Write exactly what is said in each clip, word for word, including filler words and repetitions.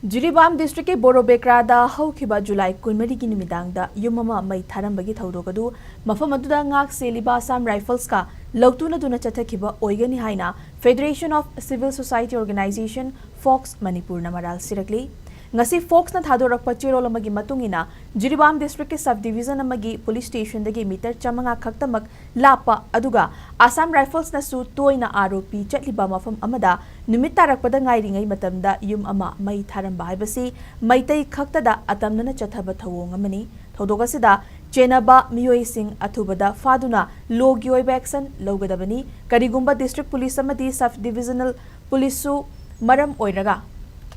ꯖꯤꯔꯤꯕꯥꯝ ꯗꯤꯁꯇ꯭ꯔꯤꯛꯀꯤ ꯕꯣꯔꯣꯕꯦꯀ꯭ꯔꯥꯗ ꯍꯧꯈꯤꯕ ꯖꯨꯂꯥꯏ ꯀꯨꯟꯃꯔꯤꯒꯤ ꯅꯨꯃꯤꯗꯥꯡꯗ ꯌꯨꯝ ꯑꯃ ꯃꯩ ꯊꯥꯔꯝꯕꯒꯤ ꯊꯧꯗꯣꯛ ꯑꯗꯨ ꯃꯐꯝ ꯑꯗꯨꯗ ꯉꯥꯛ ꯁꯦꯜꯂꯤꯕ ꯑꯁꯥꯝ ꯔꯥꯏꯐꯜꯁꯀ ꯂꯧꯇꯨꯅꯗꯨꯅ ꯆꯠꯊꯈꯤꯕ ꯑꯣꯏꯒꯅꯤ ꯍꯥꯏꯅ Federation of Civil Society Organization, fox, ꯃꯅꯤꯄꯨꯔꯅ ꯃꯔꯥꯜ ꯁꯤꯔꯛꯂꯤ꯫ ꯉꯁꯤ ꯐꯣꯛꯁꯅ ꯊꯥꯗꯣꯔꯛꯄ ꯆꯦꯔꯣꯜ ꯑꯃꯒꯤ ꯃꯇꯨꯡ ꯏꯟꯅ, ꯖꯤꯔꯤꯕꯥꯝ ꯗꯤꯁꯇ꯭ꯔꯤꯛꯀꯤ ꯁꯕ ꯗꯤꯕꯤꯖꯟ ꯑꯃꯒꯤ ꯄꯨꯂꯤꯁ ꯁ꯭ꯇꯦꯁꯟꯗꯒꯤ ꯃꯤꯇꯔ ꯆꯥꯃꯉꯥ ꯈꯛꯇꯃꯛ ꯂꯥꯞꯄ, ꯑꯗꯨꯒ ꯑꯁꯥꯝ ꯔꯥꯏꯐꯜꯁꯅꯁꯨ ꯇꯣꯏꯅ ꯑꯥꯔ ꯑꯣ ꯄꯤ ꯆꯠꯂꯤꯕ ꯃꯐꯝ ꯑꯃꯗ ꯅꯨꯃꯤꯠ ꯇꯥꯔꯛꯄꯗ ꯉꯥꯏꯔꯤꯉꯩ ꯃꯇꯝꯗ ꯌꯨꯝ ꯑꯃ ꯃꯩ ꯊꯥꯔꯝꯕ ꯍꯥꯏꯕꯁꯤ ꯃꯩꯇꯩ ꯈꯛꯇꯗ ꯑꯇꯝꯅꯅ ꯆꯠꯊꯕ ꯊꯧꯑꯣꯡ ꯑꯃꯅꯤ꯫ ꯊꯧꯗꯣꯛ ꯑꯁꯤꯗ ꯆꯦꯟꯅꯕ ꯃꯤꯑꯣꯏꯁꯤꯡ ꯑꯊꯨꯕꯗ ꯐꯥꯗꯨꯅ ꯂꯣꯒꯤ ꯑꯣꯏꯕ ꯑꯦꯛꯁꯟ ꯂꯧꯒꯗꯕꯅꯤ꯫ ꯀꯔꯤꯒꯨꯝꯕ ꯗꯤꯁꯇ꯭ꯔꯤꯛ ꯄꯨꯂꯤꯁ ꯑꯃꯗꯤ ꯁꯕ ꯗꯤꯕꯤꯖꯅꯦꯜ ꯄꯨꯂꯤꯁꯁꯨ ꯃꯔꯝ ꯑꯣꯏꯔꯒ,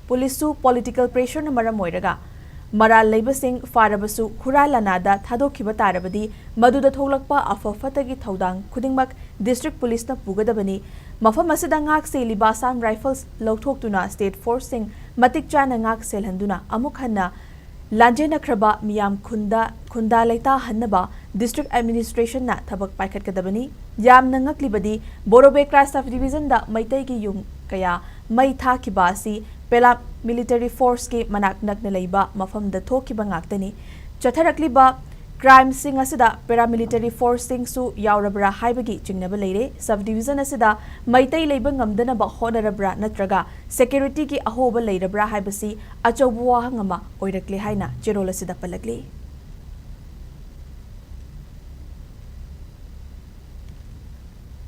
ꯄꯨꯂꯤꯁꯁꯨ ꯄꯣꯂꯤꯇꯤꯀꯦꯜ ꯄ꯭ꯔꯦꯁꯔꯅ ꯃꯔꯝ ꯑꯣꯏꯔꯒ ꯃꯔꯥꯜ ꯂꯩꯕꯁꯤꯡ ꯐꯥꯔꯕꯁꯨ ꯈꯨꯔꯥ ꯂꯅꯥꯗ ꯊꯥꯗꯣꯛꯈꯤꯕ ꯇꯥꯔꯕꯗꯤ, ꯃꯗꯨꯗ ꯊꯣꯛꯂꯛꯄ ꯑꯐ ꯐꯠꯇꯒꯤ ꯊꯧꯗꯥꯡ ꯈꯨꯗꯤꯡꯃꯛ ꯗꯤꯁꯇ꯭ꯔꯤꯛ ꯄꯨꯂꯤꯁꯅ ꯄꯨꯒꯗꯕꯅꯤ꯫ ꯃꯐꯝ ꯑꯁꯤꯗ ꯉꯥꯛ ꯁꯦꯜꯂꯤꯕ ꯑꯁꯥꯝ ꯔꯥꯏꯐꯜꯁ ꯂꯧꯊꯣꯛꯇꯨꯅ ꯁ꯭ꯇꯦꯠ ꯐꯣꯔꯁꯁꯤꯡ ꯃꯇꯤꯛ ꯆꯥꯅ ꯉꯥꯛ ꯁꯦꯜꯍꯟꯗꯨꯅ ꯑꯃꯨꯛ ꯍꯟꯅ ꯂꯥꯟꯖꯦꯟꯅꯈ꯭ꯔꯕ ꯃꯤꯌꯥꯝ ꯈꯨꯟꯗ, ꯈꯨꯟꯗꯥ ꯂꯩꯇꯥꯍꯟꯅꯕ ꯗꯤꯁꯇ꯭ꯔꯤꯛ ꯑꯦꯗꯃꯤꯅꯤꯁꯇ꯭ꯔꯦꯁꯟꯅ ꯊꯕꯛ ꯄꯥꯏꯈꯠꯀꯗꯕꯅꯤ꯫ ꯌꯥꯝꯅ ꯉꯛꯂꯤꯕꯗꯤ, ꯕꯣꯔꯣꯕꯦꯀ꯭ꯔꯥ ꯁꯕ ꯗꯤꯕꯤꯖꯟꯗ ꯃꯩꯇꯩꯒꯤ ꯌꯨꯝ ꯀꯌꯥ ꯃꯩ ꯊꯥꯈꯤꯕ ꯑꯁꯤ ꯄꯦꯔꯥꯃꯤꯂꯤꯇꯔꯤ ꯐꯣꯔꯁꯀꯤ ꯃꯅꯥꯛ ꯅꯛꯅ ꯂꯩꯕ ꯃꯐꯝꯗ ꯊꯣꯛꯈꯤꯕ ꯉꯥꯛꯇꯅꯤ꯫ ꯆꯠꯊꯔꯛꯂꯤꯕ ꯀ꯭ꯔꯥꯏꯝꯁꯤꯡ ꯑꯁꯤꯗ ꯄꯦꯔꯥꯃꯤꯂꯤꯇꯔꯤ ꯐꯣꯔꯁꯁꯤꯡꯁꯨ ꯌꯥꯎꯔꯕ꯭ꯔꯥ ꯍꯥꯏꯕꯒꯤ ꯆꯤꯡꯅꯕ ꯂꯩꯔꯦ꯫ ꯁꯕ ꯗꯤꯕꯤꯖꯟ ꯑꯁꯤꯗ ꯃꯩꯇꯩ ꯂꯩꯕ ꯉꯝꯗꯅꯕ ꯍꯣꯠꯅꯔꯕ꯭ꯔꯥ ꯅꯠꯇ꯭ꯔꯒ ꯁꯦꯀ꯭ꯌꯨꯔꯤꯇꯤꯒꯤ ꯑꯍꯣꯕ ꯂꯩꯔꯕ꯭ꯔꯥ ꯍꯥꯏꯕꯁꯤ ꯑꯆꯧꯕ ꯋꯥꯍꯪ ꯑꯃ ꯑꯣꯏꯔꯛꯂꯦ ꯍꯥꯏꯅ ꯆꯦꯔꯣꯜ ꯑꯁꯤꯗ ꯄꯜꯂꯛꯂꯤ꯫